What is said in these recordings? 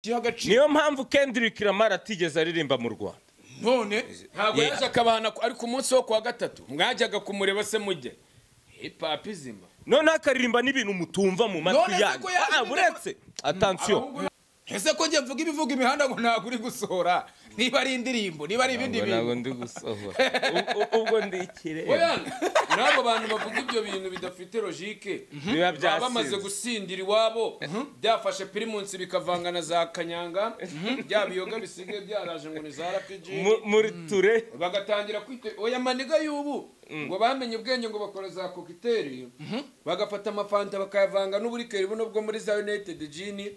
Agaciro. Niyo mpamvu Kendrick Lamar atigeze aririmba mu Rwanda. None ntabwo yaje akabana, ariko umunsi wo kuwa gatatu mwajyaga kumureba se mujye hip hop izima. None akaririmba n'ibintu mutumva mu matwi None se yanyu. ko yaje Ah, buretse attention. Ese ko njye mvuga ibivuga imihanda ngo ntabwo uri gusohora, niba ari indirimbo, niba ari ibindi Ntabwo bintu? ndi gusohora. Ubwo ndi ikirere. Oya, n'abo bantu bavuga ibyo bintu bidafite logique Biba baba bamaze byasinze. gusindira iwabo, byafashe Primus bikavanga na za kanyanga, bya biyoga bisigaye byaraje ngo ni za RPG, Muri ture bagatangira kwite oya maniga y'ubu ngo bamenye ubwenge, ngo bakora za cocktail, bagafata amafanta bakayavanga n'uburikeri buno bwo muri za United Gin,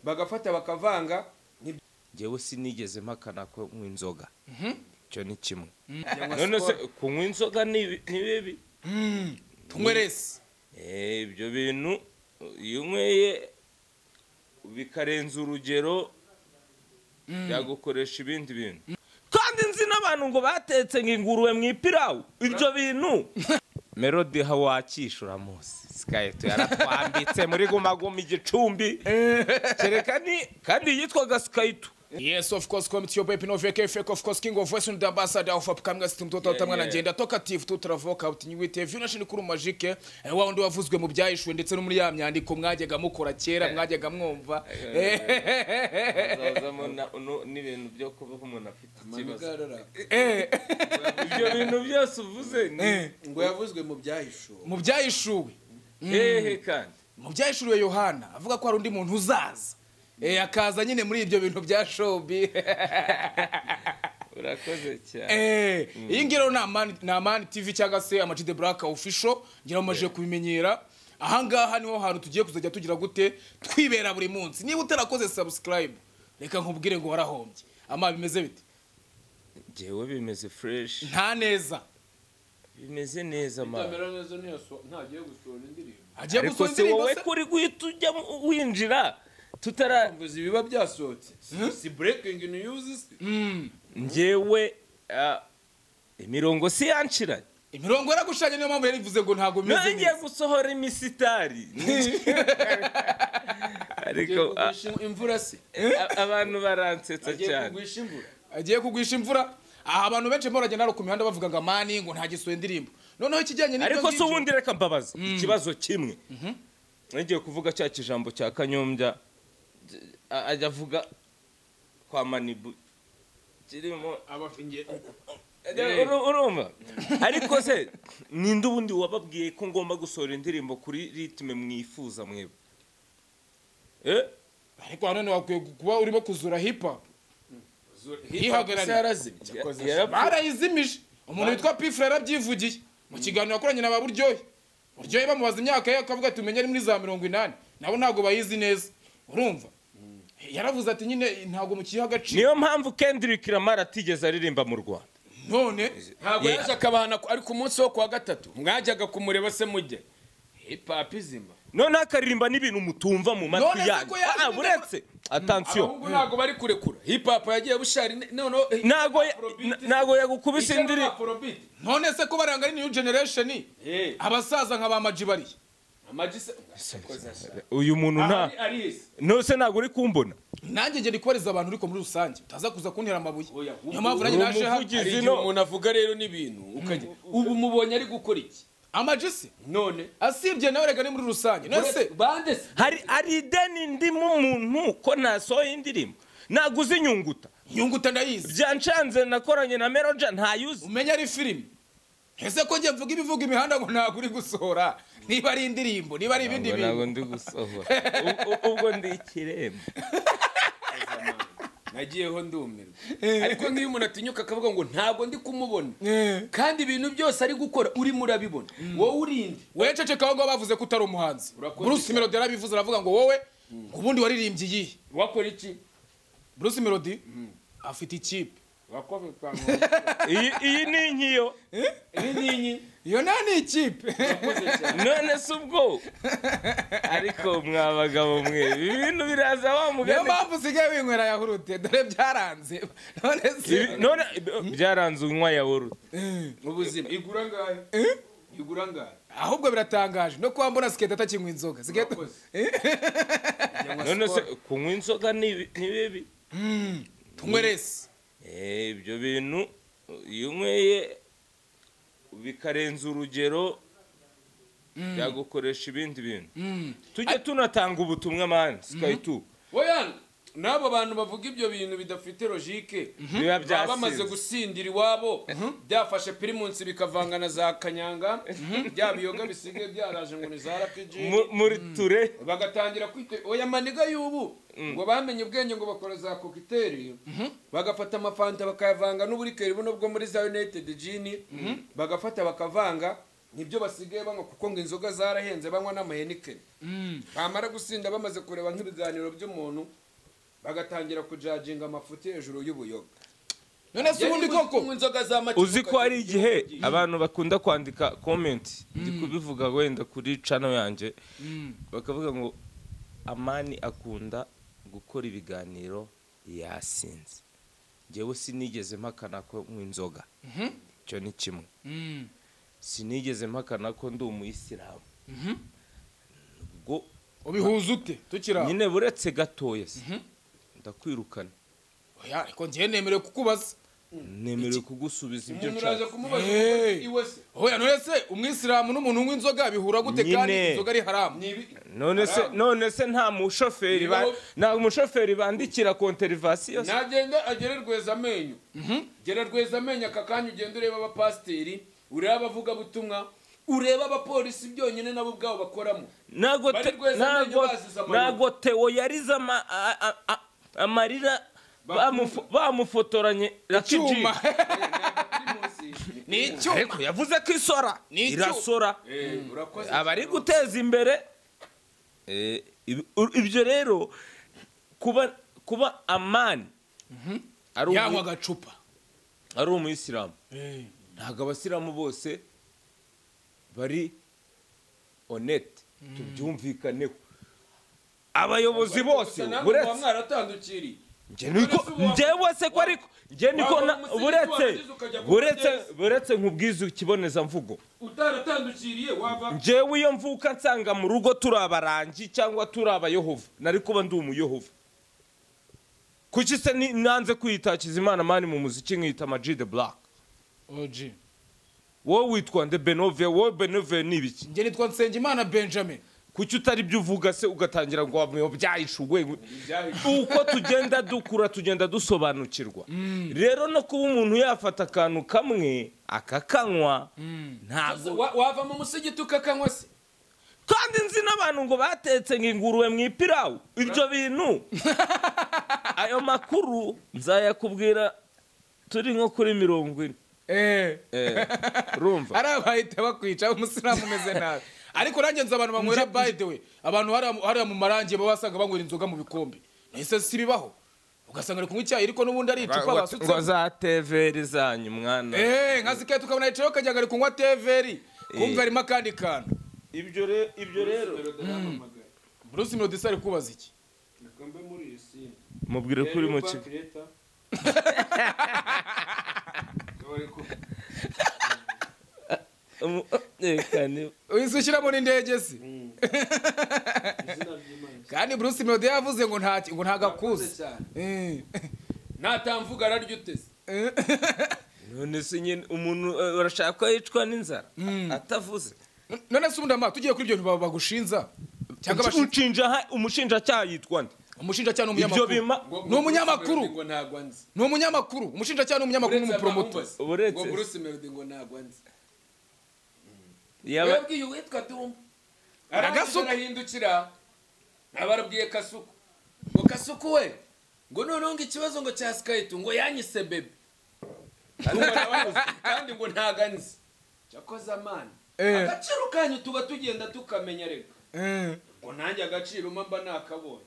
bagafata bakavanga. Njyewe sinigeze mpakana ko nywa inzoga, icyo ni kimwe. None se kunywa inzoga ni bibi? Tunywerese. Ibyo bintu iyo unyweye bikarenza urugero byagukoresha ibindi bintu. Kandi nzi n'abantu ngo batetse ngo ingurube mu ipirawu, ibyo bintu Melody hawakishura munsi Skype yaratwambitse muri Guma Guma igicumbi, kereka ni kandi yitwaga Skype. Yes, of course, come to your baby no VK fake, of course, king of voice and ambassador of upcoming system mtoto Yeah, utamwana yeah. ngenda talkative tutravoka utinywe TV nation kuri magique, wa wundi wavuzwe mu byahishwe ndetse no muri ya myandiko mwajyaga mukora kera, mwajyaga mwumva. Hazazamo n'ibintu byo kuba umuntu afite ikibazo. Eh, Ibyo bintu byose uvuze ni Ngo yavuzwe mu byahishuwe. Mu byahishuwe. Hehe kandi? Mu byahishuriwe Yohana, avuga ko hari undi muntu uzaza, akaza nyine muri ibyo bintu bya showbiz. Urakoze cyane. Iyi ngiyi rero ni Amani, ni Amani TV cyangwa se Ama G The Black Official, ngira ngo mumajije kubimenyera. Ahangaha niho hantu tugiye kuzajya tugira gute, twibera buri munsi. Niba utarakoze subscribe, reka nkubwire ngo warahombye. Ama, bimeze bite? Njyewe bimeze fresh. Nta neza? Bimeze neza, man. Bitamera neza ntagiye gusohora indirimbo. Agiye Ariko gusohora se indirimbo wowe se? kuri guhita ujya winjira tutara Mvuze ibiba byasohotse, si breaking news se? Njyewe imirongo si yanshiranye. Imirongo yaragushanye, niyo mpamvu yarivuze ngo ntabwo bimeze Ngiye neza. gusohora imisitari, Agiye ariko kugwisha imvura se? Abantu baransetsa Agiye cyane. kugwisha imvura. Agiye kugwisha imvura. Aha abantu benshi barimo baragenda hano ku mihanda bavuga ngo Amani ngo ntagisohoye indirimbo. Noneho ikijyanye n'ibyo Ariko se ngibyo- ubundi reka mbabaza ikibazo kimwe. Ngiye kuvuga cya kijambo cya Kanyombya ajya avuga kwa Manibu kirimo urumva. Ariko se ninde ubundi wababwiye ko ngomba gusohora indirimbo kuri rythme mwifuza mwebwe? Ariko hano wakwiye kuba urimo kuzura hip hop. Yihagarariye. Yarazimye. Barayizimije. Umuntu witwa Pifre yarabyivugiye mu kiganiro yakoranye na ba Buryohe. Buryohe bamubaza imyaka ye, akavuga ati umenye ari muri za 80, nabo ntabwo bayizi neza. Urumva, yaravuze ati nyine ntabwo mukiha agaciro. Niyo mpamvu Kendrick Lamar atigeze aririmba mu Rwanda. None Ntabwo yaje akabana, ariko umunsi wo kuwa gatatu mwajyaga kumureba se mujye hip hop izima. None akaririmba n'ibintu mutumva mu matwi None se yanyu. ko yaje Ah, buretse attention. Abahungu ntabwo bari kurekura hip hop yagiye bushari noneho Ntago yagukubise indiri Afrobeat. None se ko baranga ari new generation, abasaza nka ba Maji bariye? Amagise. Uyu muntu nta Ari isi. Nose ntabwo uri kumbona? Nanjye ngenda kubariza abantu, ariko muri rusange utaza kuza kuntera amabuye. Oya, Niyo mpamvu nanjye uri naje hano. umuvugizi. Hari igihe no. umuntu avuga rero n'ibintu ukajya ubu mubonye ari gukora iki? Amaji se? None Asibye nawe reka, ni muri rusange. None se bande se? Hari ideni ndimo umuntu ko nasohoye indirimbo, naguze inyunguta. Nyunguta ndayizi. Byancanze nakoranye na Meroja ntayuzi. Umenya ari filime. Ese ko njye mvuga ibivuga imihanda ngo ntabwo uri gusohora, niba ari indirimbo, niba ari ibindi Ntabwo bintu? ndi gusohora. Ubwo ndi ikiremba. Nagiyeho ndumirwa, ariko nk'iyo umuntu atinyuka akavuga ngo ntabwo ndi kumubona, kandi ibintu byose ari gukora urimo urabibona, wowe urinde. Wowe ceceka aho ngaho, bavuze ko utari umuhanzi. Urakoze Bruce cyane. Melody yarabivuze, aravuga ngo wowe ubundi waririmbye iyihe? Wakora iki? Bruce Melody afite ikipe. Wakoze. Iyi ni inkiyo. Iyi ni inyi. Iyo nta ni ikipe. Urakoze cyane. None se ubwo, ariko mwa bagabo mwe, ibi bintu biraza wa Niyo mugani. mpamvu usigaye winywera yahurute, dore byaranze. None se None byaranze unywa yawurute. Ubuzima igura ngahe? Igura ngahe? Ahubwo biratangaje no kuba mbona Siketi atakinywa inzoga. Siketi None se kunywa inzoga ni bibi? Tunywe resi. Ibyo bintu iyo unyweye bikarenza urugero byagukoresha ibindi bintu. Tujye tunatanga ubutumwa man Sky 2. Oya, n'abo bantu bavuga ibyo bintu bidafite logique biba bamaze gusindira iwabo, byafashe pirimunsi bikavanga na za kanyanga, bya biyoga bisigaye byaraje ngo ni za RPG muri ture bagatangira kwite. Oya, maniga y'ubu ngo bamenye ubwenge ngo bakora za kokiteri, bagafata amafanta bakayavanga n'uburikeri buno bwo muri za United Gin, bagafata bakavanga, nibyo basigaye banywa kuko ngo inzoga zarahenze, banywa n'amahenikeni. Bamara gusinda bamaze kureba nk'ibiganiro by'umuntu bagatangira kujajinga amafuti hejuru y'ubuyoga. None se ubundi koko uzi ko hari igihe abantu bakunda kwandika comment, ndi kubivuga wenda kuri channel yanjye, bakavuga ngo Amani akunda gukora ibiganiro yasinze. Njyewe sinigeze mpakana ko nywa inzoga, icyo ni kimwe. Sinigeze mpakana ko ndi umuyisilamu. Ubwo ubihuza ute tukira nyine buretse gatoya se ndakwirukana. Oya, ariko njye nemerewe kukubaza, nemerewe kugusubiza ibyo nshaka. Oya, none se umwisilamu n'umuntu unywa inzoga bihura gute kandi inzoga ari haramu? None se nta mushoferi nta mushoferi bandikira konterivasiyo? Nagenda agere rweza amenyo, gera rweza amenyo aka kanya ugenda ureba abapasiteri, ureba abavuga butumwa, ureba abapolisi byonyine nabo ubwabo bakoramo. Ntago Theo yarize amarira bamufotoranye icyuma. Ni icyuma. Ariko yavuze ko isora irasora abari guteza imbere. Ibyo rero kuba Amani yanywa agacupa ari umuyisilamu, ntabwo abasilamu bose bari honete, tubyumvikaneho. Abayobozi bose buretse mwaratandukiriye njyewe se ko ariko njye niko buretse nkubwiza ikibonezamvugo utaratandukiriye wava. Njyewe iyo mvuka nsanga mu rugo turi abarangi cyangwa turi abayehova, nari kuba ndi umuyehova. Kuki se nanze kwiyitakiza Imana mani mu muziki nkiyita Ama G The Black? OG. Wowe witwa nde? Benove. Wowe Benove ni ibiki? Njye nitwa Nsengimana Benjamin. Kuki utari byo uvuga se ugatangira ngo byayishuwe? Uko tugenda dukura tugenda dusobanukirwa. Rero no kuba umuntu yafata akantu kamwe akakanywa ntabwo wava mu musigiti ukakanywa se. Kandi nzi n'abantu ngo batetse ingurube mu ipirawu. Ibyo bintu ayo makuru nzayakubwira turi nko kuri 40. Urumva ari abahita bakwica umusilamu umeze nabi. Ariko nanjye nzi abantu banywera, by the way, abantu hariya mu marangi baba basanga banywera inzoga mu bikombe. Nahise si bibaho, ugasanga ari kunywa icyayi ariko n'ubundi ari icupa basutse ngo za TVR zanyu mwana. Nka Siketi ukabona yicaye ukajya ari kunywa TVR, kumva harimo akandi kantu. Ibyo rero Bruce Melody ari kubaza iki? Mubwire kuri mu kigo. Wishyiramo n'indege se. Kandi Bruce Melody yavuze ngo nta ngo ntagakuze. Natamvuga araryo uteze. None se nyine umuntu urashaka ko yicwa n'inzara atavuze? None se ubundi tugiye kuri ibyo bagushinza cyangwa umushinjacyaha yitwa nde? Umushinjacyaha ni umunyamakuru. Ni umunyamakuru. Ni umunyamakuru. Umushinjacyaha ni umunyamakuru n'umupromoter. Ngo Bruce Melody ngo ntago nzi. Yababwiye uwitwa Dumba. Arahindukira. Abarabwiye Kasuku. Ngo Kasuku we ngo noneho ngo ikibazo ngo cya Sky2 ngo yanyise bebe. Kandi ngo ntago nzi. Cyakoze amana. Agaciro kanyu tuba tugenda tukamenya reka. Ngo nanjye agaciro mba nakabonye.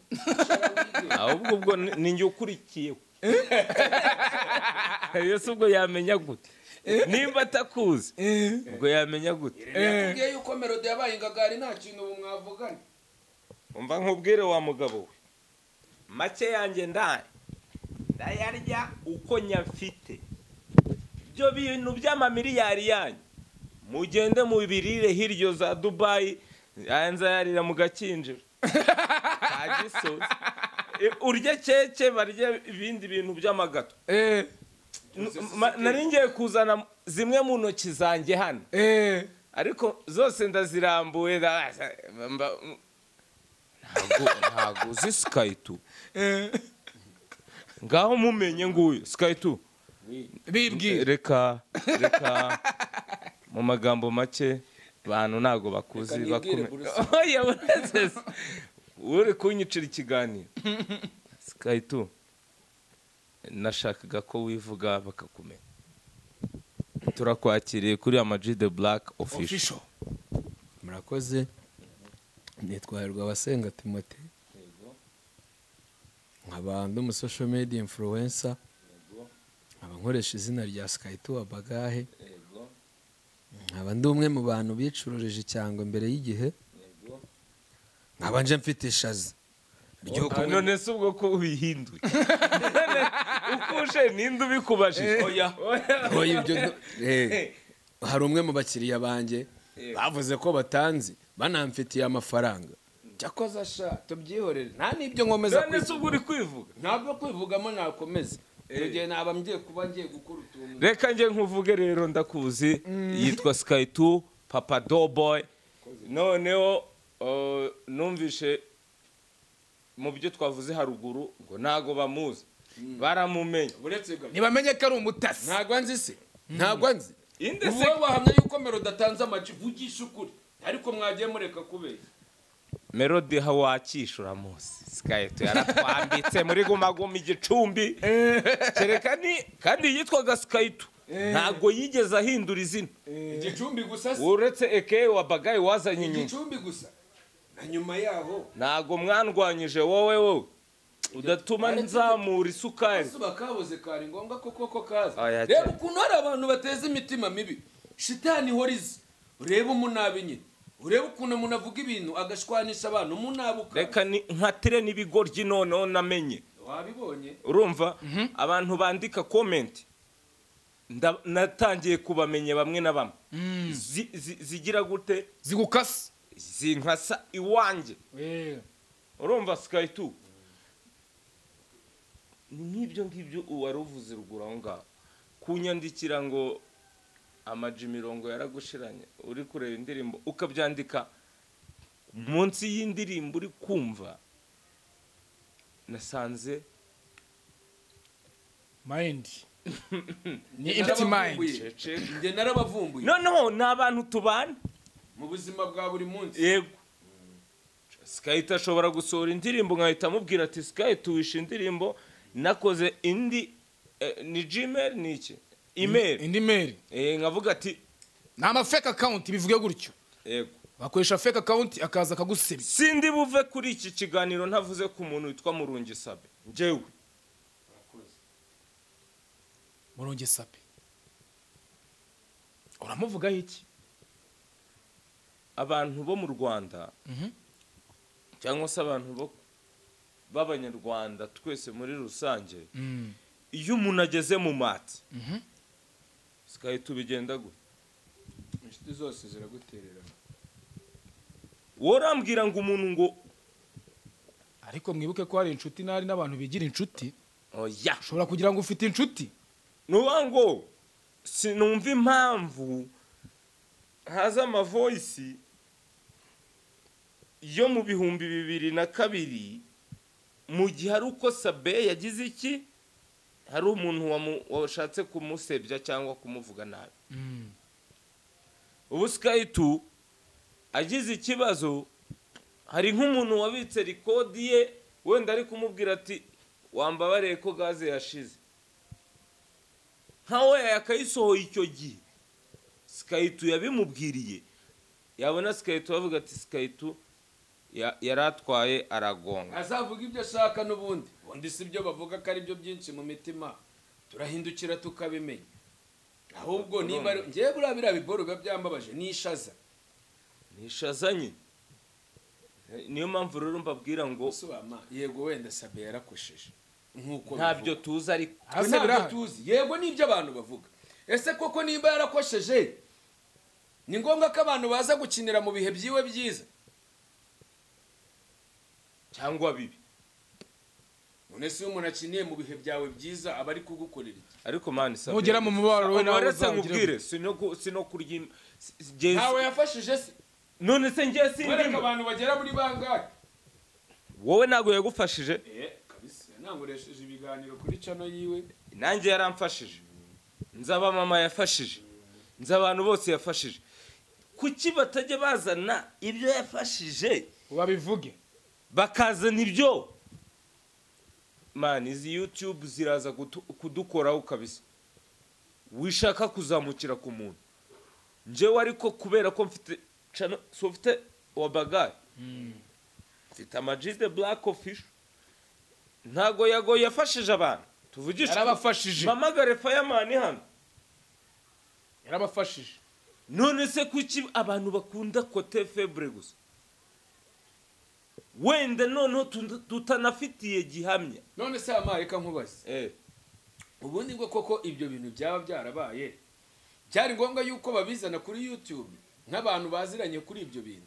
Ahubwo ubwo ni njye ukurikiye. Yesu ubwo yamenya gute? Nimba atakuzi ubwo yamenya gute? Yakubwiye yuko Melody yabaye ingagari nta kintu ubu mwavugana. Umva nkubwire wa mugabo we, make yanjye ndayarya uko nyafite. Ibyo bintu by'amamiliyari yanyu Mugende mu birire hiryo za Dubai, ayanza yarira mu gakinjiro. Kagisozi. Urye keke barye ibindi bintu by'amagato. Nari ngiye kuzana zimwe mu ntoki zanjye hano. Ariko zose ndazirambuye ntago uzi Sky2. Ngaho mumenye nguyu Sky2. Bibwira. Reka mu magambo make bantu ntago bakuzi bakume. Oya buretse. Uri kunyicira ikiganiro. Sky2 nashakaga ko wivuga bakakumenya. Turakwakiriye kuri Ama-G The Black Official. Murakoze. Nitwa Rwabasenga Timote. Nkaba ndi umu social media influencer. Nkaba nkoresha izina rya Sky2 Abagahe. Nkaba ndi umwe mu bantu bicururije cyangwa mbere y'igihe. Nkaba nje mfite ishaza. None se ubwo ko ubihinduye ukuje ninde ubikubajije? Oya oya ibyo hari umwe mu bakiriya banjye bavuze ko batanzi banamfitiye amafaranga. Cyakoze sha tubyihorere nta nibyo nkomeza. None se ubwo uri kwivuga? Ntabwo kwivugamo nakomeza. Igihe naba ngiye kuba ngiye gukora utuntu. Reka nje nkuvuge rero ndakuzi yitwa Sky2 Papa Doughboy. Noneho numvishe mu byo twavuze haruguru ngo nago bamuzi baramumenye. Ntibamenye ko ari umutasi. Ntago nzi se. Ntago nzi. Wowe wahamya yuko Melody atanze amaji vugisha ukuri ariko mwagiye mureka kubeshya. Melody hawakishura musi Sky2 yaratwambitse muri Guma Guma igicumbi. Kereka ni kandi yitwaga Sky2 ntago yigeze ahindura izina. Igicumbi gusa se uretse eke wa Bagaye wazanye inyuma. Igicumbi gusa. Na nyuma yaho ntago mwandwanyije wowe udatuma nzamura isukari. Bakabuze kari ngombwa koko ko kaza. Reba ukuntu hari abantu bateza imitima mibi. Shitani horize. Ureba umunabi nyine. Ureba ukuntu umuntu avuga ibintu agashwanisha abantu umunabuka. Reka nkatire n'ibigoryi noneho namenye. Wabibonye? Urumva abantu bandika comment natangiye kubamenye bamwe na bamwe. Zigira gute? Zigukasa. Zinkasa iwanjye. Urumva Sky2 nk'ibyo ngibyo uwaruvuze ruguru aho ngaho kunyandikira ngo Ama-G mirongo yaragushiranye uri kureba indirimbo ukabyandika munsi y'indirimbo uri kumva nasanze mind ni empty mind. Nge narabavumbuye. Noneho ni abantu tubana mu buzima bwa buri munsi. Yego. Sky2 ashobora gusohora indirimbo nkahita amubwira ati Sky2 wishe indirimbo nakoze indi ni Gmail ni iki email indi mail nkavuga ati ni ama fake account bivuge gutyo. Yego. Bakoresha fake account akaza akagusebya. Sindi buve kuri iki kiganiro ntavuze ku muntu witwa Murungi Sabe. Njyewe Murungi Sabe uramuvuga iki? Abantu bo mu Rwanda cyangwa se abantu bo b'abanyarwanda twese muri rusange iyo umuntu ageze mu mati Sky2 bigenda gute? Inshuti zose ziragutererana. Worambwira ngo umuntu ngo ariko mwibuke ko hari inshuti nari n'abantu bigira inshuti. Oya ushobora kugira ngo ufite inshuti nuba ngo sinumva impamvu haza ama voice yo mu 2002 mu gihe ari uko Sabe yagize iki hari umuntu washatse kumusebya cyangwa kumuvuga nabi. Ubu Sky2 agize ikibazo hari nk'umuntu wabitse record ye wenda ari kumubwira ati wambabareye ko gaze yashize nkawe yakayisohoye icyo gihe Sky2 yabimubwiriye yabona Sky2 avuga ati Sky2 yaratwaye aragonga azavuga ibyo ashaka n'ubundi undi si byo bavuga ko ari byo byinshi mu mitima turahindukira tukabimenya. Ahubwo niba ngiye buriya biriya biboro biba byambabaje nishaza nishazanye. Niyo mpamvu rero mbabwira ngo yego wenda Sabe yarakosheje nkuko ntabyo tuzi ariko ntabyo tuzi yego nibyo abantu bavuga. Ese koko nimba yarakosheje Ni ngombwa ko abantu baza gukinira mu bihe byiwe byiza cyangwa bibi. None se umuntu akiniye mu bihe byawe byiza aba ari kugukorera iki? Ariko man sabe Nugera mu mubabaro we nawe uzagire sino kurya ntawe yafashije se. None se ngiye sindimo abantu bagera muri bangahe? Wowe nago yagufashije? Kabisa nangoresheje ibiganiro kuri channel yiwe. Nanjye yaramfashije, nzaba mama yafashije, nzabantu bose yafashije. Kuki batajya bazana ibyo yafashije babivuge bakazana ibyo? Man izi YouTube ziraza kudukoraho kabisa. Wishaka kuzamukira ku muntu. Njewe ariko kubera ko mfite channel so mfite wabagaye. Mfite Ama-G The Black Official. Ntago yago yafashije abantu. Tuvugishe. Yarabafashije. Mamagare Fireman hano. Yarabafashije. None se kuki abantu bakunda kote febre gusa? Wenda noneho tutanafitiye gihamya. None se amareka nkubaze. Ubundi ngo koko ibyo bintu byaba byarabaye byari ngombwa yuko babizana kuri YouTube nk'abantu baziranye kuri ibyo bintu?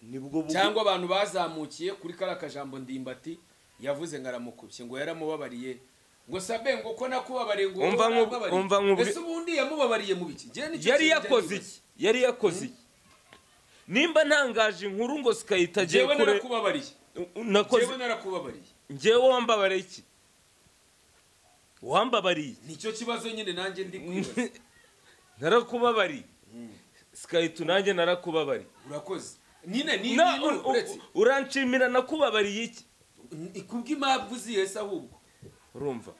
Nibwo cyangwa abantu bazamukiye kuri kara kajambo Ndimbati yavuze ngaramukubye ngo yaramubabariye ngo sabe ngo ko nakubabariye ngo umva nkubwi. Ese ubundi yamubabariye mu biki? Yari yakoze iki? Yari yakoze iki? Nimba ntangaje inkuru ngo sikayitagiye kure. Jewe narakubabariye. Nakoze. Jewe narakubabariye. Njewe wambabariye iki? Wambabariye. Nicyo kibazo nyine nanjye ndi kwibaza. Narakubabariye. Sikayitu nanjye narakubabariye. Urakoze. Nyine ni uretse uranshimira nakubabariye iki? Ikubw'impamvu ziye ahubwo. Urumva.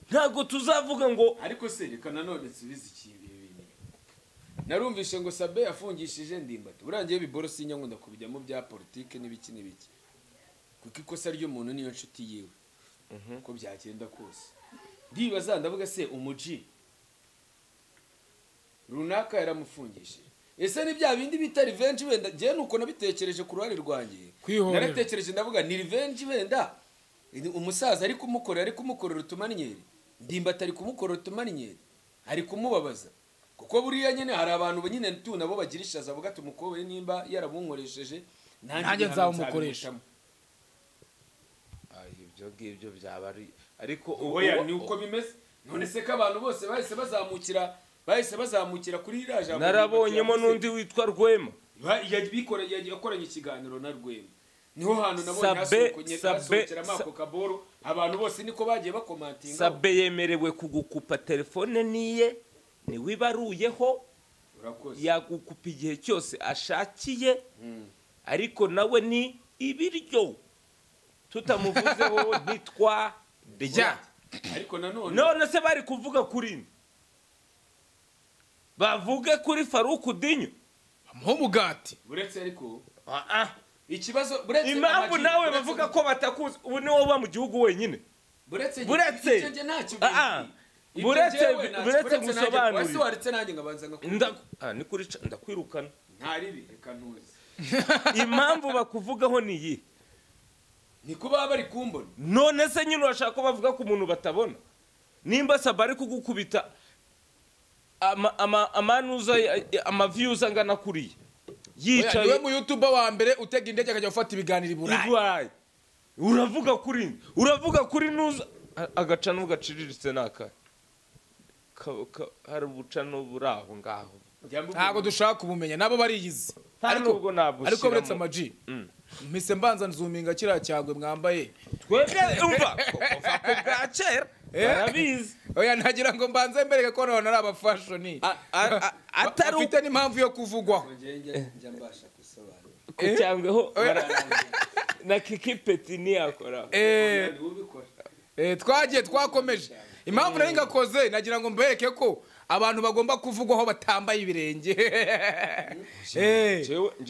Ntago tuzavuga ngo ariko se reka nanone nsubize iki ibintu. Narumvishe ngo Sabe yafungishije Ndimbati. Urangiye biboro sinya ngo ndakubijyamo bya politike n'ibiki n'ibiki. Kuko ikosa ry'umuntu niyo nshuti yiwe. Ko byagenda kose. Ndibaza ndavuga se umuji runaka yaramufungishije. Ese ni bya bindi bita revenge wenda? Je nuko nabitekereje ku ruhare rwanjye. Naratekereje ndavuga ni revenge wenda. Umusaza ari kumukorera utumanyeri. Ndimbati ari kumukorera utumanyeri. Ari kumubabaza. Kuko buriya nyene hari abantu nyine tu nabo bagirishaza avuga ati umukobwa nimba yarabunkoresheje nanjye nzamukoresha. Ibyo ngibyo byaba ari ariko oya ni uko bimeze. None se ko abantu bose bahise bazamukira kuri iraje. Narabonyemo nundi witwa Rwema yakoranye ikiganiro na Rwema. Niho hantu nabonye hasohokera amako kaboro abantu bose niko bagiye bakomantinga. Sabe yemerewe kugukupa telefone niye niwibaruyeho yagukupa igihe cyose ashakiye. Ariko nawe ni ibiryo tutamuvuzeho nitwa rya. Ariko nanone none se bari kuvuga kuri bavuge kuri Faruku Dinyo bamuha umugati buretse ariko ikibazo buretse impamvu nawe bavuga ko batakuzi ubu ni wowe uba mu gihugu wenyine buretse buretse gusobanura wese waretse nanjye ngabanza ngakunda ni kuri ndakwirukana ntaribi reka ntuzi impamvu bakuvugaho ni iyi ni kuba bari kumbona. None se nyine urashaka ko bavuga ku muntu batabona? Nimba Saba ari kugukubita amanuza ama views angana kuriye yicaye niwe mu YouTuber wa mbere utega indege akajya gufata ibiganiro i Burayi. Uravuga kuri uravuga kuri nuza agaca n'ugaciriritse naka hari ubucano buraho ngaho ntago dushaka kubumenya nabo bariyizi ariko ariko buretse Ama-G mpise mbanza nzuminga kiriya cyagwe mwambaye twebwe umva kuva ku bwa kera barabizi. Oya nagira ngo mbanze mbereke ko none ari abafashoni atari afite n'impamvu yo kuvugwaho. Njya mbasha gusobanura ku cyangweho na kikipeti niyakora twagiye twakomeje. Impamvu nari ngakoze nagira ngo mbereke ko abantu bagomba kuvugwaho batambaye ibirenge.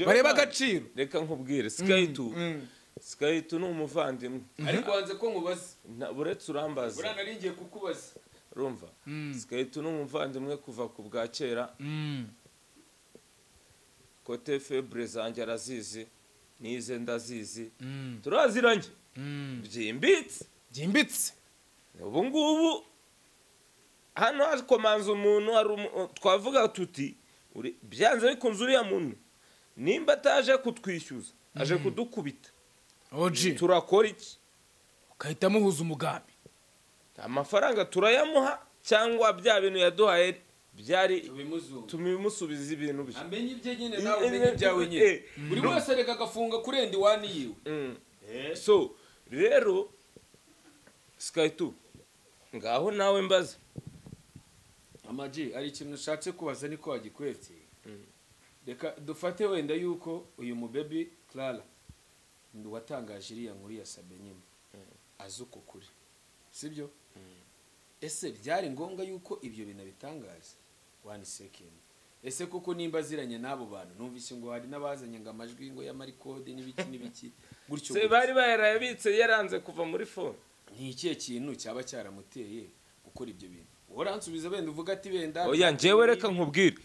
Bareba agaciro. Reka nkubwire Sky2 Sky2 ni umuvandimwe. Ariko wanze ko nkubaza buretse urambaza. Buriya nari ngiye kukubaza. Urumva Sky2 ni umuvandimwe kuva ku bwa kera. Kote febre zanjye arazizi nize ndazizi turaziranye byimbitse byimbitse. Ubu ngubu hano hakomanza umuntu twavuga tuti Byanze bikunze uriya muntu nimba ataje kutwishyuza aje kudukubita. OG turakora iki? Ukahita muhuza umugambi. Amafaranga turayamuha cyangwa bya bintu yaduhaye byari tubimusubiza ibintu bye. Amenye ibye nyine nawe umenye ibyawe nyine. Buri wese reka agafunga kurendi wani yiwe. So rero Sky 2 ngaho nawe mbaza. Amaji ari ikintu ushatse kubaza niko wagikwetse. Reka dufate wenda yuko uyu mubebi Clara watangaje iriya nkuru ya Sabe nyine azuko kuri. Sibyo? Ese byari ngombwa yuko ibyo bintu bitangaza? 1 second. Ese koko nimba ziranye nabo bantu numvise ngo hari nabazanye ngo amajwi ngo ya marikode n'ibiki n'ibiki gutyo. Se bari bayarabitse yaranze kuva muri phone. Ni ikihe kintu cyaba cyaramuteye gukora ibyo bintu? Uransubiza benda uvuga ati benda. Oya njyewe reka nkubwire.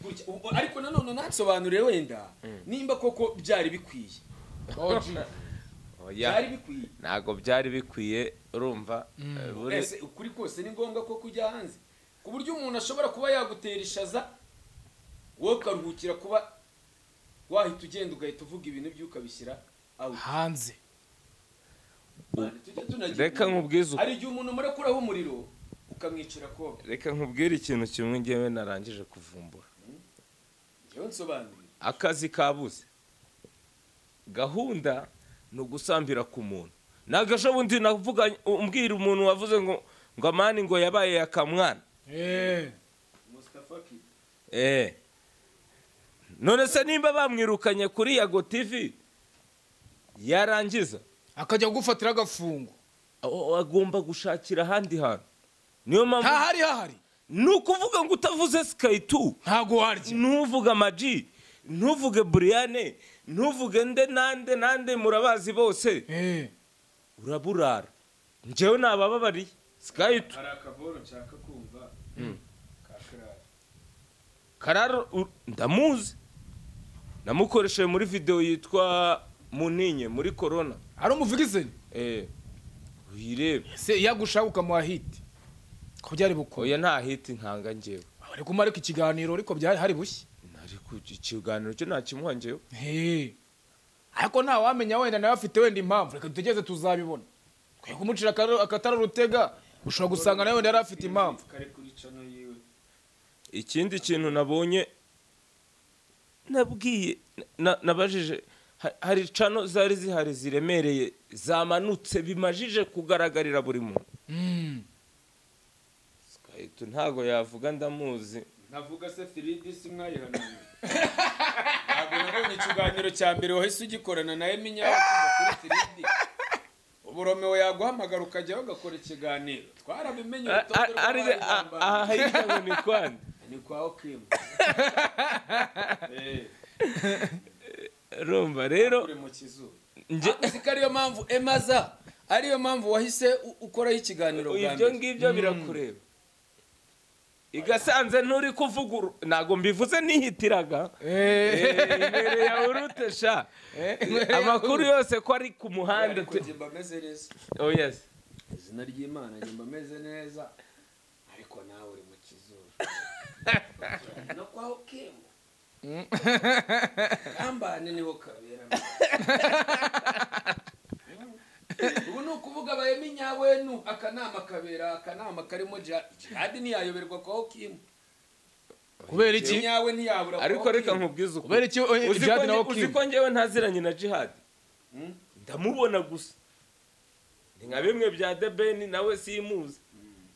Ariko nanone nansobanurire wenda nimba koko byari bikwiye. Oya. Byari bikwiye. Ntago byari bikwiye urumva. Ese ukuri kose ni ngombwa ko kujya hanze ku buryo umuntu ashobora kuba yagutera ishaza wowe ukaruhukira kuba wahita ugenda ugahita uvuga ibintu by'ukabishyira out hanze. Reka nkubwize hari igihe umuntu murekuraho umuriro ukamwicira ko. Reka nkubwire ikintu kimwe ngewe narangije kuvumbura. Ngewe nsobanurire. Akazi kabuze. Gahunda ni ugusambira ku muntu. Nagasho bundi navuga umbwira umuntu wavuze ngo ngo amani ngo yabaye yakamwana. Mustafa Kid. None se nimba bamwirukanye kuri Yago TV yarangiza akajya gufatira agafungo agomba gushakira ahandi hantu. Niyo mpamvu hahari nukuvuga ngo utavuze Sky 2 ntago warya, ntuvuga Maji, ntuvuge Briane, ntuvuge nde nande nande murabazi bose. Uraburara. Njyewe nabababariye Sky 2. Hari akaboro nshaka kumva ka Karara. Karara ndamuzi. Namukoresheje muri video yitwa Muninye muri corona. Ari umuvugize? Uyirebe. Se yagushaka ukamuha hit. Ko byari buko. Oya nta hit nkanga njyewe. Ari kumarika ikiganiro ariko byari hari bushye. Nari ku ikiganiro cyo ntakimuha njyewe. Ariko nta wamenya wenda nawe afite wenda impamvu. Reka dutegeze tuzabibona. Twe kumucira akatara rutega ushobora gusanga nawe wenda yari afite impamvu. Kare kuri channel yiwe. Ikindi kintu nabonye nabwiye nabajije hari channel zari zihari ziremereye zamanutse bimajije kugaragarira buri muntu. Sky 2 ntago yavuga ndamuzi. Navuga se 3D simwayihananye. Ntago nabonye ikiganiro cya mbere wahise ugikorana na Eminya kuri 3D. Uburomeo yaguhamagara ukajya ugakora ikiganiro. Twarabimenye urutonde rw'abayigamba. Aha hirya ni kwande. Ni kwa Okim. Rumva rero uri mu kizu. Nje ariyo mpamvu Emaza ariyo mpamvu wahise ukoraho ikiganiro bwa mbere. Ibyo ngibyo birakureba. Igasanze nturi kuvuga nago mbivuze nihitiraga. Imbere ya urute sha. Amakuru yose ko ari ku muhanda njye meze neza. Oh yes. Izina ry'Imana njye meze neza. Ariko nawe uri mu kizu. No kwa Okim. Kambane niho kabera. Ubu nukuvuga abayeminya wenu akanama kabera akanama karimo Jihad ntiyayoberwa kwa Okim. Kubera iki? Nyawe ntiyabura. Ariko reka nkubwize uko. Kubera iki Jihad na Okim? Uziko njyewe ntaziranye na Jihad. Ndamubona gusa. Ni nka bimwe bya Debeni nawe simuzi.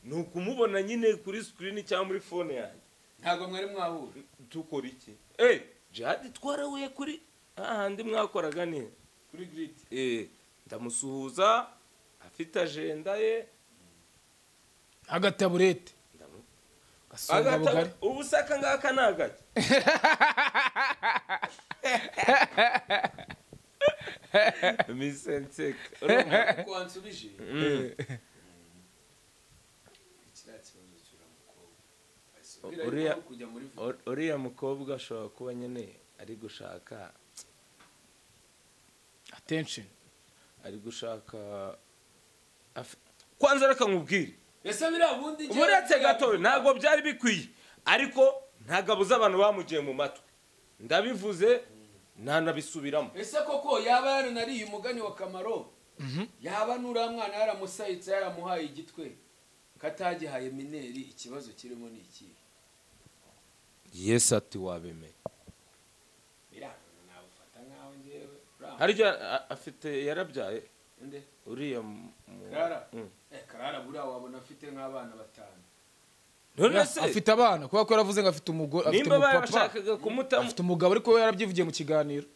Nukumubona nyine kuri screen cyangwa muri phone yanjye. Ntago mwari mwahura. Tukora iki? Jihad twarahuye kuri ahandi mwakoraga ni kuri grid. Ndamusuhuza afite agenda ye agataburete gasonga bugari ubu saka ngaka nagake misensek uko wansubije uriya mukobwa ashobora kuba nyene ari gushaka attention, ari gushaka kwanza reka nkubwire ese birabundi uretse gato ntago byari bikwiye ariko ntagabuza abantu bamugiye mu matwi. Ndabivuze ntanabisubiramo. Ese koko yaba yaranariye umugani wa Kamaro, yaba nuriya mwana yaramusayitse yaramuhaye igitwe katagihaye mineri, ikibazo kirimo ni iki? Yesu ati wabemeye. Nabufata nkaho njyewe harya afite yarabyaye nde uriya Karara. Karara buriya wabona afite nk'abana batanu. None se afite abana kuko yaravuze ngo afite umugore, afite nimba umupapa, bashakaga kumutamo, afite umugabo ariko we yarabyivugiye mu kiganiro,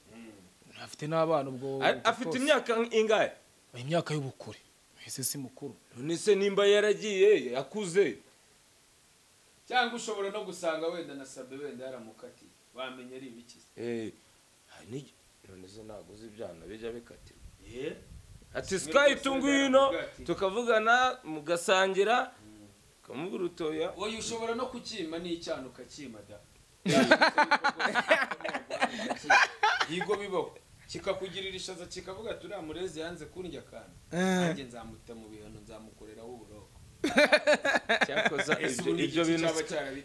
afite n'abana ubwo afite imyaka ingahe? Imyaka y'ubukure, ese si mukuru. None se nimba yaragiye akuze, cyangwa ushobora no gusanga wenda na Sabe wenda yaramukatiye, wamenye ari ibikize. None se ntago uzi ibyana bijya bikatirwa. Ati Sky tungwino tukavugana mugasangira kamubura utoya. Oya ushobora no kukima n'icyana ukakima da. Yigo bibaho kikakugirira ishaza kikavuga ati uriya murezi yanze kundya akantu, nanjye nzamuta mu bihano nzamukoreraho uburoko. Cyakoza ibyo bintu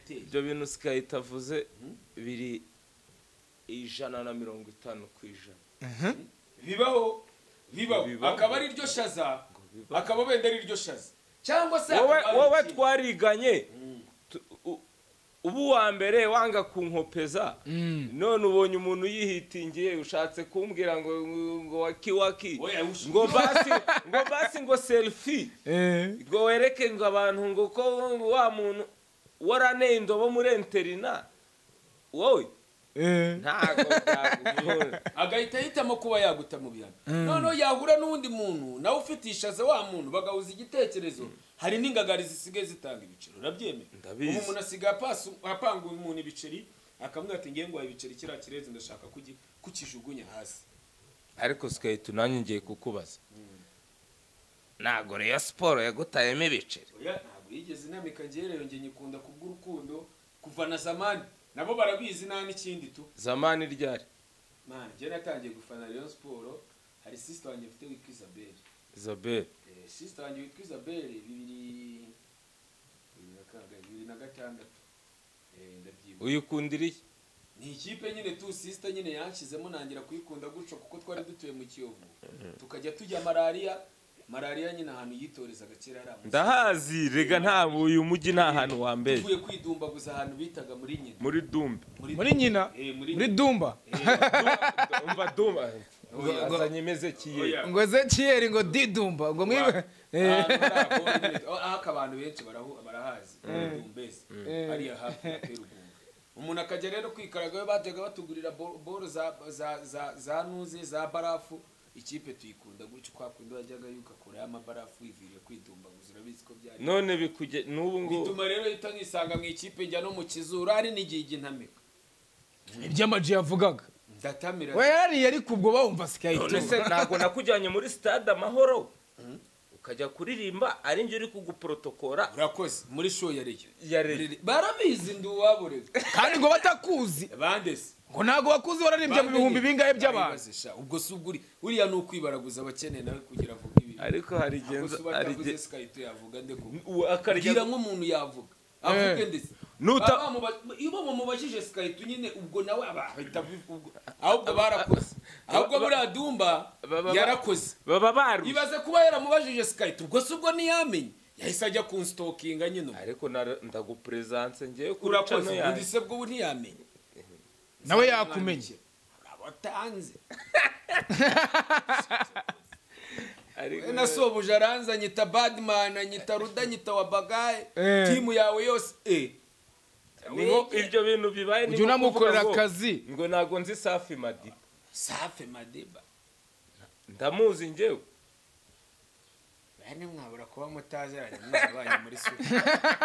ibyo bintu Sky itavuze biri 150%. Bibaho bibaho akaba ari ryo shaza, akaba wenda ari ryo shaza cyangwa se wowe twariganye ubu wa mbere wanga kunkopeza, none ubonye umuntu yihitingiye ushatse kumbwira ngo waki waki ngo basi ngo basi ngo selfie ngo wereke ngo abantu ngo ko wa muntu waraneye indobo muri interina wowe ntago byagukora, agahita ahitamo kuba yaguta mu bihano. Noneho yahura n'undi muntu nawe ufite ishaza wa muntu bagahuza igitekerezo. Hari n'ingagari zisigaye zitanga ibiceri, urabyemera? Ubu umuntu asigaye apanga umuntu ibiceri akamubwira ati ngiye nguhaye ibiceri kiriya kireze ndashaka kukijugunya hasi. Ariko Sky nanjye ngiye kukubaza, ntago Rayon Sport yagutayemo ibiceri? Oya ntabwo yigeze inamika, ngiye rero ngiye nyikunda kubw'urukundo kuva na zamani, nabo barabizi nta n'ikindi tu. Zamani ryari? Man, njye natangiye gufana Rayon Sport hari sister wanjye mfite witwa Isabelle. Isabelle. Sister wanjye witwa Isabelle 2006. Ndabyibuka. Uyikundiriye? Ni ikipe nyine tu sister nyine yanshizemo nangira kuyikunda gutyo kuko twari dutuye mu Kiyovu. Tukajya tujya malaria, malaria nyine ahantu yitorezaga kera ari amuzi. Ndahazi rega nta uyu mujyi nta hantu wa mbere. Tuvuye kwidumbaguza ahantu bitaga muri nyina. Muri Dumba. Muri nyina? Muri Dumba. Umva Dumba. Azanye meze kiye. Ngo Ezekiyeli ngo didumba ngo mwibe. Ahaka abantu benshi barahazi. Dumbese. Hariya hafi ya Perugunga. Umuntu akajya rero kwikaraga we bajyaga batugurira boro za nuze za barafu. Ikipe tuyikunda gutyo kwa kundi wajyaga yukakora amabarafu wiviriye kwidumbaguza, urabizi ko byari. None bikuje n'ubu ngo bituma rero itanisanga mu ikipe njya no mu kizuru ari n'igigi ntamika. Iby'amaji yavugaga ndatamira. We yari ariko ubwo bawumva Sky. None se ntago nakujyanye muri stade Amahoro ukajya kuririmba ari njye uri kuguprotokora? Urakoze muri show ya Reyo. Barabizi ndi uwaborega. Kandi ngo batakuzi. Bandese. Ngo ntago bakuzi wararimbye mu bihumbi bingahe by'abantu. Ubwo si ubwo uriya ni ukwibaraguza abakene nawe kugira avuga ibi. Ariko hari genza ari Sky yavuga nde ko. Akarya nk'umuntu yavuga. Avuge ndetse. Iyo bamubajije Sky nyine ubwo nawe abahita bivuga. Ahubwo barakoze. Ahubwo buriya Dumba yarakoze. Baba baru. Ibaze kuba yaramubajije Sky ubwo si ubwo ntiyamenye. Yahise ajya kunstokinga nyine. Ariko ndagupresence ngiye kuri channel yawe. Urakoze. Ndise bwo ntiyamenye. Nawe yakumenye. Urabatanze. Ariko nasobuja aranza nyita Badman, anyita Ruda, nyita Wabagaye, timu yawe yose. Niho ibyo bintu bibaye ni unamukorera akazi. Ngo nago nzi Safi Madiba. Safi Madiba. Ndamuzi njyewe. Bane mwabura kuba mutazeranye mwabanye muri super.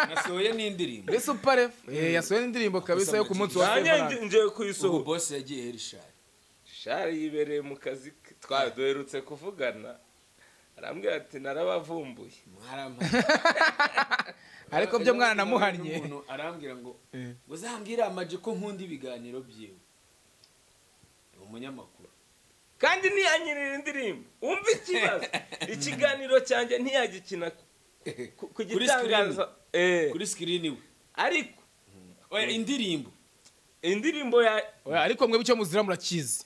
Nasohoye n'indirimbo. Muri super F. Yasohoye n'indirimbo kabisa yo ku munsi wa Nanjye ngiye kuyisohora. Ubu boss yagiye Herishari. Shari yibereye mu kazi twaduherutse kuvugana. Arambwira ati narabavumbuye. Ariko byo mwana namuhannye. Umuntu arambwira ngo uzambwira amaje ko nkunda ibiganiro byiwe. Umunyamakuru. Kandi ntiyanyirira indirimbo. Umva ikibazo. Ikiganiro cyanjye ntiyagikina ku gitangaza kuri screen we. Ariko oya indirimbo. Indirimbo ya Oya, ariko mwebwe icyo muzira murakizi.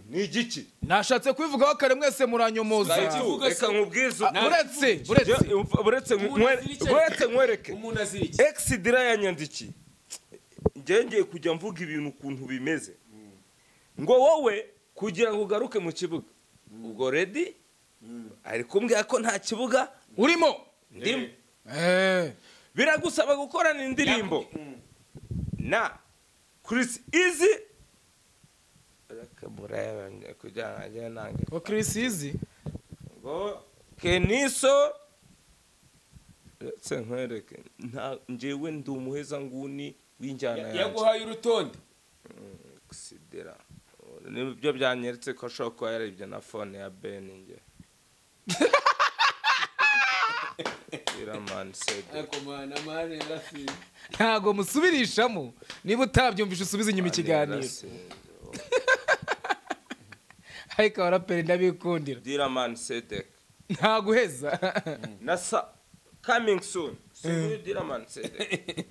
Ni igiki? Nashatse kubivugaho kare mwese muranyomoza. Reka nkubwize. Uretse uretse nkwereke. Umuntu azira iki? Exidira yanyandikiye. Ngiye kujya mvuga ibintu ukuntu bimeze. Ngo wowe kugira ngo ugaruke mu kibuga. Ubwo ready? Ari kumbwira ko nta kibuga urimo. Ndimo. Biragusaba gukorana indirimbo na Chris Easy. Reka kugira ngo nange. Ko Chris Easy ngo Keniso retse nkwereke nta njewe ndi umuheza nguni w'injyana yanjye. Yaguhaye urutonde. Xidera. Nibyo byanyeretse ko ashobora kuba yaribye na phone ya Ben nge. Ntago musubirishamo niba utabyumvishe usubize inyuma ikiganiro. Ariko abaraperi ndabikundira. Diraman Sedek ntaguheza nasa coming soon. Diraman Sedek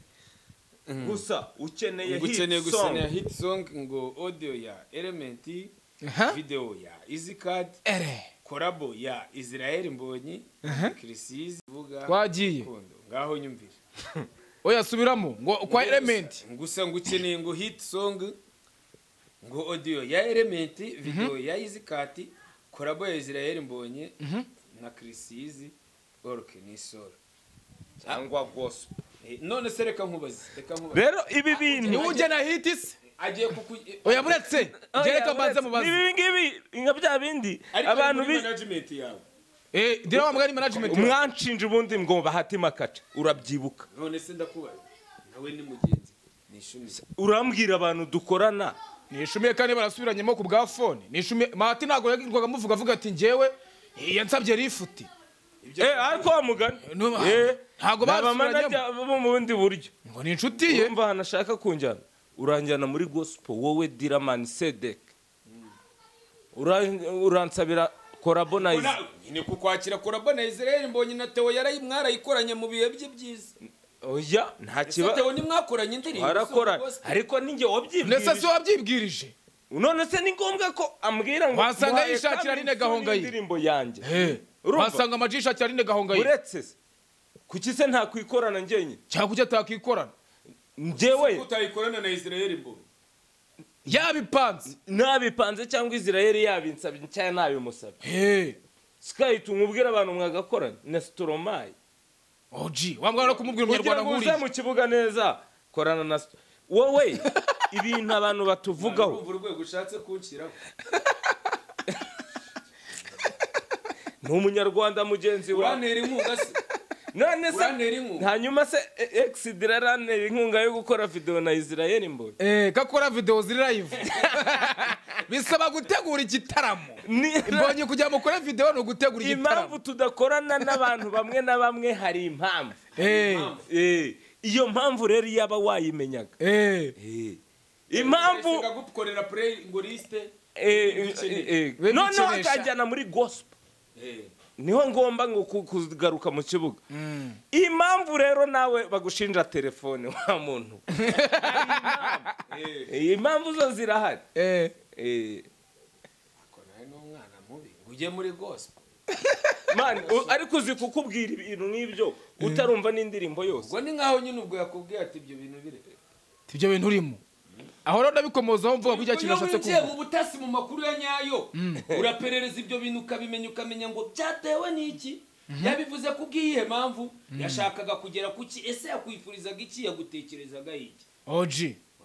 gusa ukeneye hit song. Hit song ngo audio ya Element, video ya Easy Card, korabo ya Israel Mbonyi, Chris Easy vuga twagiye ngaho nyumvira. Oya subiramo ngo kwa Element gusa ngo ukeneye ngo hit song ngo audio ya Element, video ya Easy Card, korabo ya Israel Mbonyi na Chris Easy orke ni solo cyangwa gospel. None se reka nkubaze, reka nkubaze. Rero ibi bintu ni ujye na hit se agiye kuku oya buretse gereka banze mubaze ibi ngibi inga bya bindi abantu bi management yawe dira wa mugani management umwanshinje ubundi ngo bahatima kaca urabyibuka. None se ndakubaza nawe ni mugenzi nishumiye urambwira abantu dukorana nishumiye kandi barasubiranyemo ku bwa phone nishumiye Mahati ntago yagirwaga muvuga avuga ati njyewe yansabye rifuti. Ariko wa mugani ntago basubiranyemo mu bundi buryo ngo ni inshuti ye. Urumva hanashaka kunjyana uranjyana muri gospel wowe Diraman Sedek uransabira korabo na ni kukwakira korabo na Israel Mbonyi na Theo mwarayikoranye mu bihe bye byiza. Oya nta kiba Theo ni mwakoranye indirimbo barakora ariko ninjye wabyibwirije. Nese se wabyibwirije none se ni ngombwa ko ambwira ngo wasanga yishakira Aline Gahongayire indirimbo yanjye. Wasanga amajisha Aline Gahongayire uretse se kuki se nta kwikorana ngenye cyangwa kuki atakikorana njyewe utayikorana na Israel Mbonyi yabipanze nabipanze cyangwa Israel yabinsabye cyangwa nabimusabye. Sky tumubwira abantu mwagakorana na Stromae. OG wamwara kumubwira umunyarwanda nkuri mu kibuga neza korana na wowe ibintu abantu batuvugaho urwego ushatse kunshyiraho ni umunyarwanda mugenzi wawe urantera inkunga se none se hanyuma se Exidira arantera inkunga yo gukora video na Israel Mbonyi gakora video ziri live bisaba gutegura igitaramo. Mbonyi kujya mukora video no gutegura igitaramo. Impamvu tudakorana n'abantu bamwe na bamwe hari impamvu. Iyo mpamvu rero yaba wayimenyaga. Impamvu gukorera play ngo liste none akajyana muri gospel. Niho ngomba ngo kugaruka mu kibuga. Impamvu rero nawe bagushinja telefone wa muntu. Impamvu zo zirahari. Ako nawe n'umwana mubi ujye muri gospel. Man ariko uzi kukubwira ibintu nk'ibyo utarumva n'indirimbo yose. Ubwo ni nkaho nyine ubwo yakubwiye ati ibyo bintu bire. Ibyo bintu urimo. Aho rero ndabikomozaho mvuga ko ijya kintu ashatse kuvuga. Mu butasi mu makuru ya nyayo uraperereza ibyo bintu ukabimenya ukamenya ngo byatewe n'iki yabivuze kubwiye mpamvu yashakaga kugera kuki ese yakwifurizaga iki yagutekerezaga iki. OG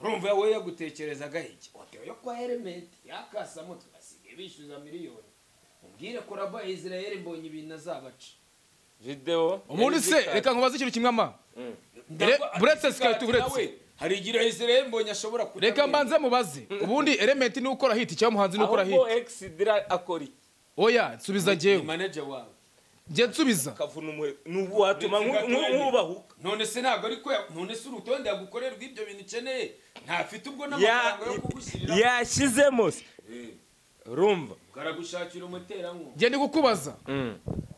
urumva we yagutekerezaga iki otewe yo kwa Element yakasamo twasigaye bishyuza miliyoni umbwire ko raba Israel Mbonyi ibintu azabaca video umuntu se reka nkubaze ikintu kimwe ama buretse Sky buretse hari igira Israel Mbonyi ashobora kutamenya. Reka mbanze mubaze ubundi Element ni ukora hit cyangwa muhanzi ni ukora hit ahubwo Exidira akora iki? Oya nsubiza jewe manager wawe nje nsubiza kavuna umwe nuwatuma nkubahuka none se ntago ariko none se urutonde yagukorerwa ibyo bintu ukeneye ntafite ubwo n'amafaranga yo kugushyirira yashyizemo se urumva garagushakira umuterankunga nje ndi kukubaza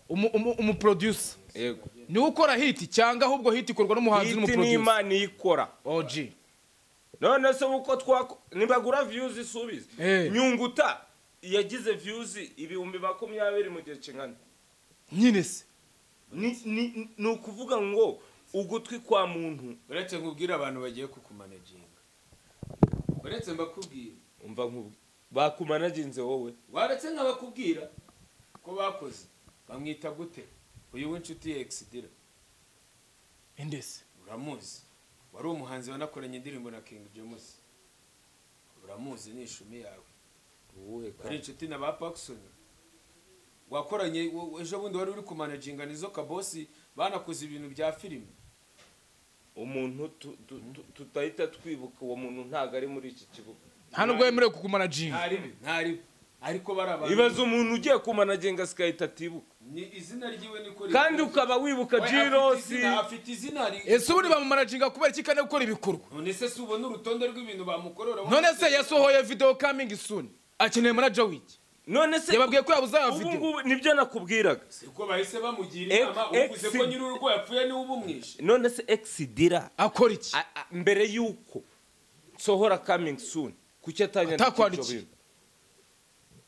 umu producer yego ni ukora hit cyangwa ahubwo hit ikorwa n'umuhanzi hit n'umuproducer ni Imana ikora OG None se uko twako nibagura views isubize. Nyunguta yagize views 20,000 mu gihe kingana. Nyine se ni ukuvuga ngo ugutwi kwa muntu. Uretse nkubwira abantu bagiye kukumanaginga. Uretse mbakubwira. Umva nkubwira. Bakumanaginze wowe. Waretse nkabakubwira ko bakoze. Bamwita gute? Uyu w'inshuti ye Exidira. Endese. Uramuzi. Wari umuhanzi wanakoranye indirimbo na King James. Uramuzi ni ishumi yawe. Uwuhe ka? Ari inshuti na ba Paxson. Wakoranye ejo bundi wari uri kumanaginga nizo kabosi banakoze ibintu bya filime. Umuntu tutahita twibuka uwo muntu ntago ari muri iki kibuga. Nta nubwo yemerewe kukumanaginga. Ntari ariko baraba. Ibaza umuntu ugiye kumanaginga sikahita atibuka. Ni izina ryiwe niko kandi ukaba wibuka Jirosi afite izina. Ese ubundi bamumanaginga kubera iki kandi gukora ibikorwa? None se si ubona urutonde rw'ibintu bamukorora? None se yasohoye video coming soon. Akeneye manager wiki. None se yababwiye ko yabuze ya video. Ubu nibyo nakubwiraga. Siko bahise bamugira inama uvuze ko nyiri urugo yapfuye ni ubumwishe. None se Exidira akora iki? Mbere yuko sohora coming soon kuki atanyandikira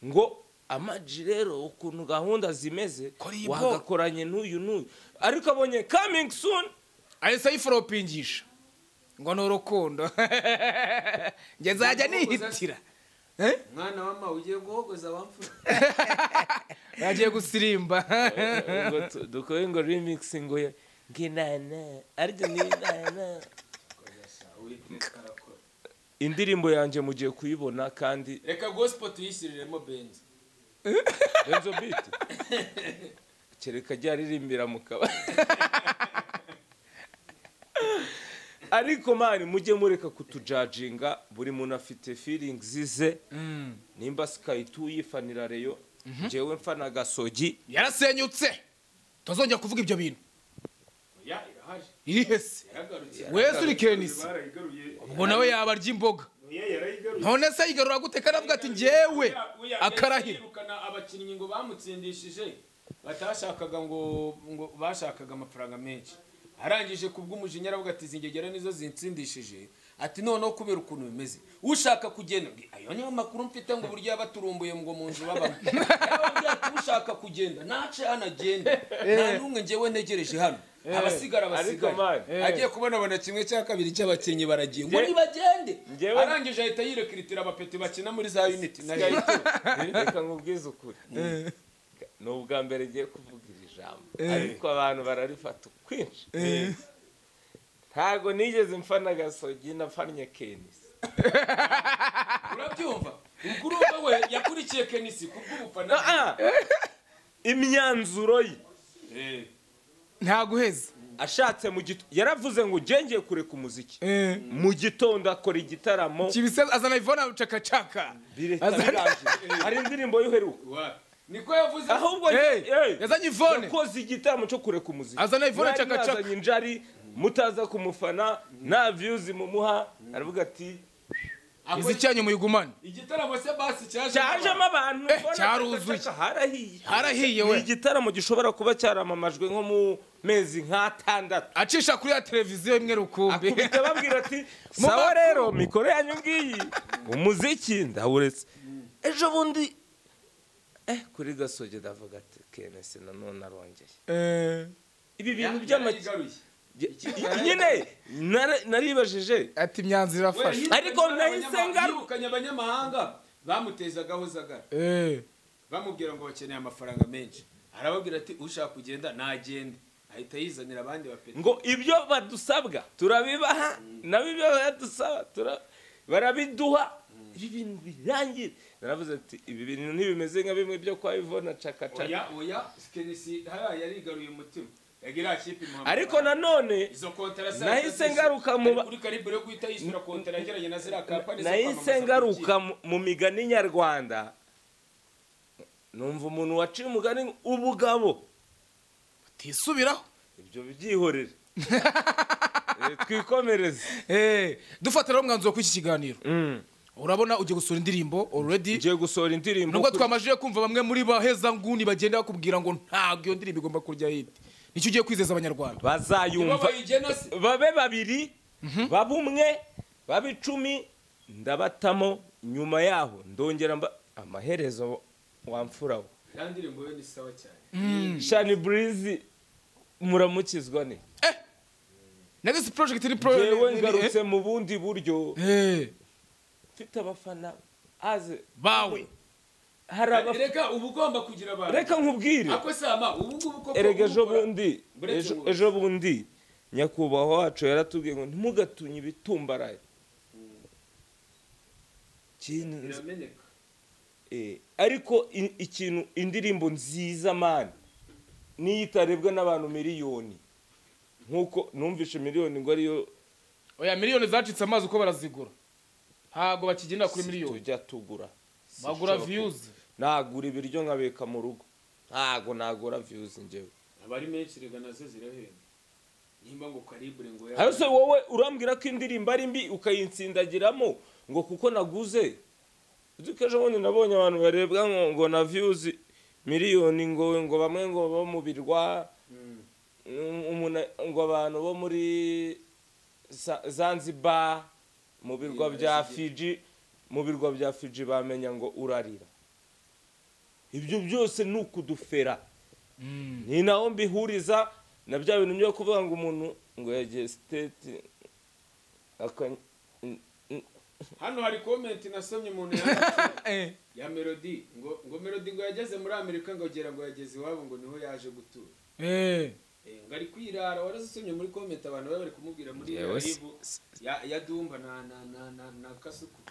ngo amaji rero ukuntu gahunda zimeze wagakoranye n'uyu n'uyu ariko abonye coming soon ahise ayiforopingisha ngo ni urukundo. Nge nzajya nihitira. Mwana wa mama ugiye guhogoza wamfura. Yagiye gusirimba. Ngo dukore ngo remix ngo nginana aryo ni nana. Indirimbo yanjye mugiye kuyibona kandi reka gospel tuyishyiriremo Benzo. Benzo beat. Kereka ryaririmbira mukaba. Ariko mani mujye mureka kutujajinga buri muntu afite feelings zize. Nimba Sky2 yifanira Reyo, jewe mfana Gasogi yarasenyutse. Tazongera kuvuga ibyo bintu. Ya irahari. Irihese. Wese uri Kenisi. Ubwo nawe yaba arya imboga. None se yigarura gute karavuga ati njyewe akarahira. Abakinnyi ngo bamutsindishije batashakaga ngo bashakaga amafaranga menshi. Arangije kubw'umujinya aravuga ati zingegera nizo zintsindishije ati noneho kubera ukuntu bimeze ushaka kugenda ayo niyo makuru mfite ngo buryo yabaturumbuye ngo mu nzu babamo ati ushaka kugenda nace anagenda nta numwe ngewe ntegereje hano abasigara basigaye agiye kubonabona kimwe cya kabiri cy'abakinnyi baragiye ngo nibagende arangije ahita yirekiritira abapeti bakina muri za unity na reka nkubwize ukuri ni ubwa mbere ngiye kuvuga iri jambo ariko abantu bararifata kwinshi. Ntago nigeze mfana Gasogi nafanye Kenisi. Urabyumva ubwo we yakurikiye Kenisi kubw'ubufana imyanzuro ye ntaguheza ashatse mu gito yaravuze ngo ngengeye kureka umuziki mu gitondo akora igitaramo kibise azana Ivona chaka chaka hari indirimbo y'uheruka niko yavuze ahubwo yazanye Ivone yakoze igitaramo cyo kureka umuziki azana Ivone chaka chaka azanye injari mutaza kumufana nta views mumuha aravuga ati izi cyanyu muyigumane igitaramo se basi cyajemo abantu cyaruzuye harahiye we igitaramo gishobora kuba cyaramamajwe nko mu mezi nk'atandatu acisha kuri ya televiziyo imwe rukumbi akubita babwira ati sawa rero mikoro yanyu ngiyi umuziki ndawuretse ejo bundi kuri Gasogi ndavuga ati Kenesi nanone arongeye ibi bintu by'amakigaruye nyine naribajije ati imyanzuro irafashe ariko nahise ngarukanye abanyamahanga bamutezagaho zagara bamubwira ngo bakeneye amafaranga menshi arababwira ati ushaka kugenda nagende ahita yizanira abandi bapeti ngo ibyo badusabwa turabibaha nabo ibyo badusaba barabiduha ibi bintu birangira naravuze ati ibi bintu ntibimeze nka bimwe byo kwa Ivona chaka chaka oya oya Kenisi haya yarigaruye umutima ariko nanone nahise ngaruka mu nahise ngaruka mu migani nyarwanda numva umuntu waciye umugani ubugabo butisubiraho ibyo byihorere twikomereze dufatira umwanzuro kuri iki kiganiro urabona ugiye gusura indirimbo already ugiye gusohora indirimbo nubwo twamajije kumva bamwe muri baheza nguni bagenda bakubwira ngo ntabwo iyo ndirimbo igomba kurya hit nicyo ugiye kwizeza abanyarwanda bazayumva babe babiri babumwe Baba 10 ndabatamo, nyuma yaho ndongera mba amaherezo wamfuraho. Ya ndirimbo yo ni sawa cyane. Shani Breezy muramukizwa ne. Next project ni pro. Jewe ngarutse mu bundi buryo. Mfite abafana aze bawe. Reka ubu ugomba kugira abantu. Reka nkubwire. Ako sama ubu ngubu koko. Erega ejo bundi nyakubahwa wacu yaratubwiye ngo ntimugatunye ibitumbaraye. Birameneka. Ariko ikintu indirimbo nziza man niyitarebwa n'abantu miliyoni nkuko numvishe miliyoni ngo ariyo. Oya miliyoni zacitse amazi uko barazigura. Ntago bakigenda kuri miliyoni. Tujya tugura. Bagura views. Nagura ibiryo nkabeka mu rugo. Ntago nagura views njyewe. Abari menshi rega nazo zirahenda. Nimba ngo calibre ngo ya. Hase wowe urambwira ko indirimbo ari mbi ukayintsindagiramo ngo kuko naguze. Uzi bundi nabonye abantu barebwa ngo na views miliyoni ngo bamwe ngo bo mu birwa ngo abantu bo muri Zanzibar mu birwa bya Fiji mu birwa bya Fiji bamenya ngo urarira. Ibyo byose nukudufera. Ni naho mbihuriza na bya bintu byo kuvuga ngo umuntu ngo yagiye state Hano hari comment nasomye umuntu yanditse ya Melody ngo Melody ngo yageze muri Amerika ngo gera ngo yageze iwabo ngo niho yaje gutura. Ngo ari kwirara. Warazisomye muri comment abantu bari kumubwira muri live ya Dumba na Kasuku.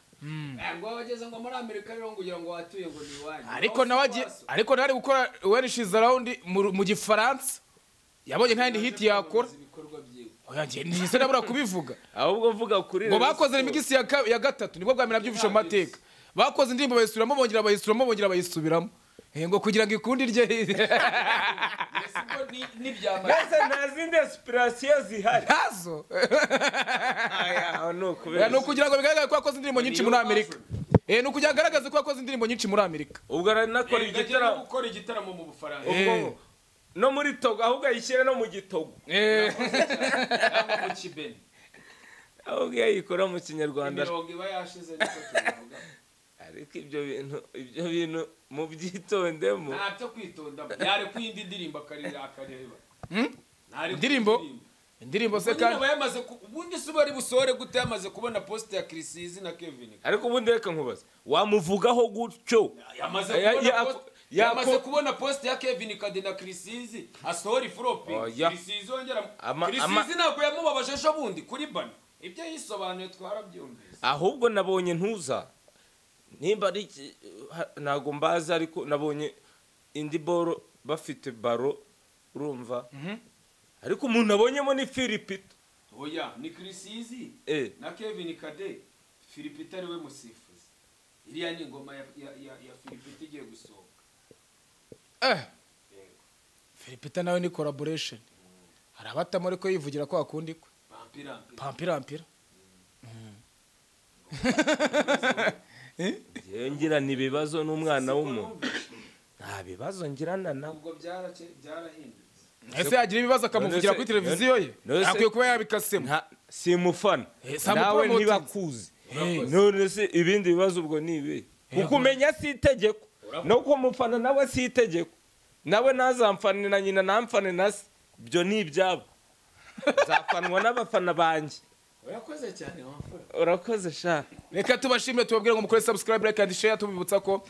Ngo wageze ngo muri Amerika rero ngo ugira ngo watuye ngo ni iwanyu. Ariko nawe ariko nari gukora when she's around mu Gifaransa yabonye nta yindi hit yakora. Oya ngiye nise nabura kubivuga. Ahubwo mvuga kuri ngo bakoze remix ya gatatu nibwo bwa mbere nabyumvishe mu mateka. Bakoze indirimbo bayisubiramo bongera bayisubiramo bongera bayisubiramo. Ngo kugira ngo ikundi rye. Nase ntazindi inspiration zihari. Ntazo. Aya no kubera. No kugira ngo bigaragare ko yakoze indirimbo nyinshi muri Amerika. No kugira agaragaze ko yakoze indirimbo nyinshi muri Amerika. Ubwo aranakora igitaramo gukora igitaramo mu Bufaransa. Ubwo no muri Togo ahubwo ayishyira no mu Gitogo. Cyangwa mu Kibeni. Ahubwo yayikora mu Kinyarwanda. Imirongo iba yashize niko tubivuga. Ariko ibyo bintu mu byitondemo. Nta byo kwitondamo. Yare kwindi ndirimbo akarira akareba. Indirimbo se kandi yamaze ubundi se bari busore gute yamaze kubona post ya Chrisizi na Kevin. Ariko ubundi reka nkubaza. Wamuvugaho gutyo. Yamaze kubona post ya Kevin Kade na Chrisizi asohora ifropi. Chrisizi ongera Chrisizi ntabwo yamubabaje ejo bundi kuri bana. Ibyo yisobanuye twarabyumvise. Ahubwo nabonye ntuza. Nimba ari ntago mbaza ariko nabonye indi boro bafite baro urumva. Ariko umuntu abonyemo ni Philipito. Oya ni Chrisizi na Kevin Kade. Philipito ari we musifuzi. Iriya ni ingoma ya Philipito igiye gusohoka. Philipito nawe ni collaboration. Hari abatamo ariko yivugira ko akundi kwe. Pampirampira. Ngira ni bibazo n'umwana w'umuntu. Nta bibazo ngirana nawe. Ubwo byarahindutse. Ese yagira ibibazo akamuvugira kuri televiziyo ye? Akwiye kuba yabikasemo. Si mufana. Nawe ntibakuzi. None se ibindi bibazo ubwo ni ibi? Kukumenya si itegeko. No kumufana nawe si itegeko. Nawe nazamfane na nyina namfane na se. Ibyo ni ibyabo. Nzafanwa n'abafana banjye. Urakoze cyane wamfura. Urakoze sha. Reka tubashimire tubabwire ngo mukore subscribe, like and share, tubibutsa ko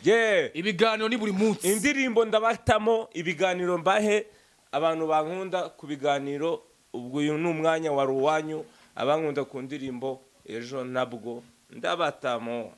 ibiganiro ni buri munsi. Indirimbo ndabatamo, ibiganiro mbahe abantu bankunda ku biganiro, ubwo uyu ni umwanya wa ruwanyu, abankunda ku ndirimbo ejo nabwo ndabatamo.